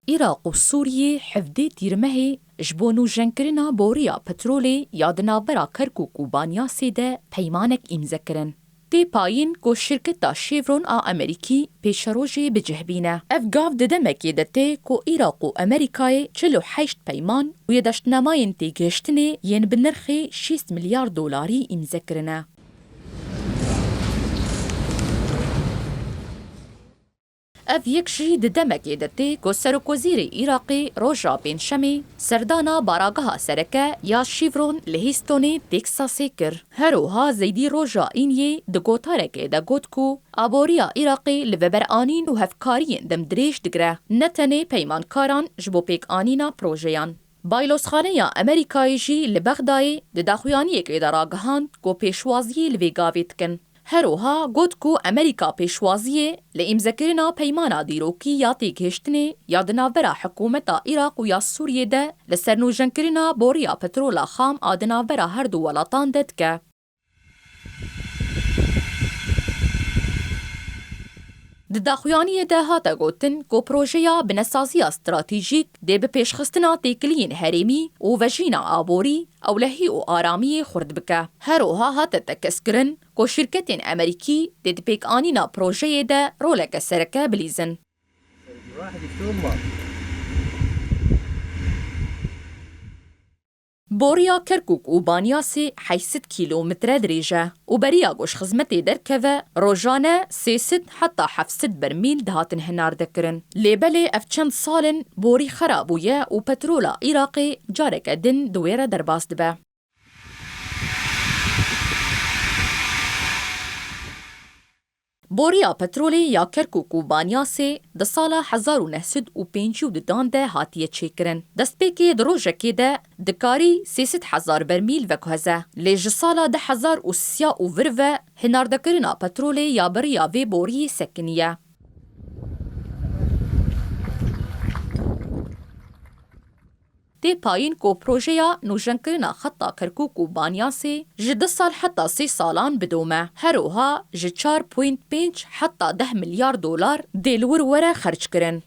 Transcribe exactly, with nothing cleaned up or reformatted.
Iraq û Sûriyê hevdê Tîrmehê ji bo nûjenkirina boriya petrolê ya di navbera Kerkûk û Banyasê de peymanek îmze kirin. Tê payîn ku şirketa Chevron a Amerîkî pêşerojê bi cih bîne. Ev gav di demekê de tê ku Iraq û Amerîkayê çil û heşt peyman û yê daştnamayên têgihiştinê yên bi nirxê şêst milyar dolarî îmze kirine. Ev yek jî di demekê de tê ku Serokwezîrê Iraqê roja Pêncşemê serdana barageha sereke ya Chevron li Houstonê, Texasê kir. Her wiha Zeydî roja Îniyê di gotarekê de got ku aboriya Iraqê li veberanîn û hevkariyên demdirêj digire, ne tenê peymankaran ji bo pêkanîna projeyan. Baylozxaneya Amerîkayê jî li Bexdayê di daxuyaniyekê de ragihand ku pêşwaziyê li vê gavê dikin. Her wiha got ku Amerîka pêşwaziyê li îmzekirina peymana dîrokî ya têgihiştinê ya di navbera hikûmeta Iraq û ya Sûriyê de li ser nûjenkirina boriya petrola xam a di navbera her du welatan de dike. Di daxuyaniyê de hate gotin ku projeya binesaziya stratejîk dê bi pêşxistina têkiliyên herêmî û vejîna aborî, ewlehî û aramiyê xurt bike. Her wiha hate tekez kirin ku şîrketên Amerîkî dê di pêkanîna projeyê de roleke sereke bilîzin. Boriya Kerkûk û Banyasê heşt sed kîlometre dirêj e û beriya ku ji xizmetê derkeve, rojane sê sed heta heft sed bermîl dihatin hinardekirin. Lê belê ev çend sal in borî xera bûye û petrola Iraqê careke din di wê re derbas dibe. Boriya petrolê ya Kerkûk û Banyasê di sala hezar û neh sed û pêncî û dudan de hatiye çêkirin. Destpêkê di rojekê de dikarî sê sed hezar bermîl veguheze. Lê ji sala du hezar û sî û vir ve hinardekirina petrolê ya bi riya vê boriyê sekiniye. Tê payîn ku projeya nûjenkirina xeta Kerkûk û Banyasê ji du sal heta sê salan bidome. Her wiha ji çar point pênc heta deh milyar dolar dê li wir were xerckirin.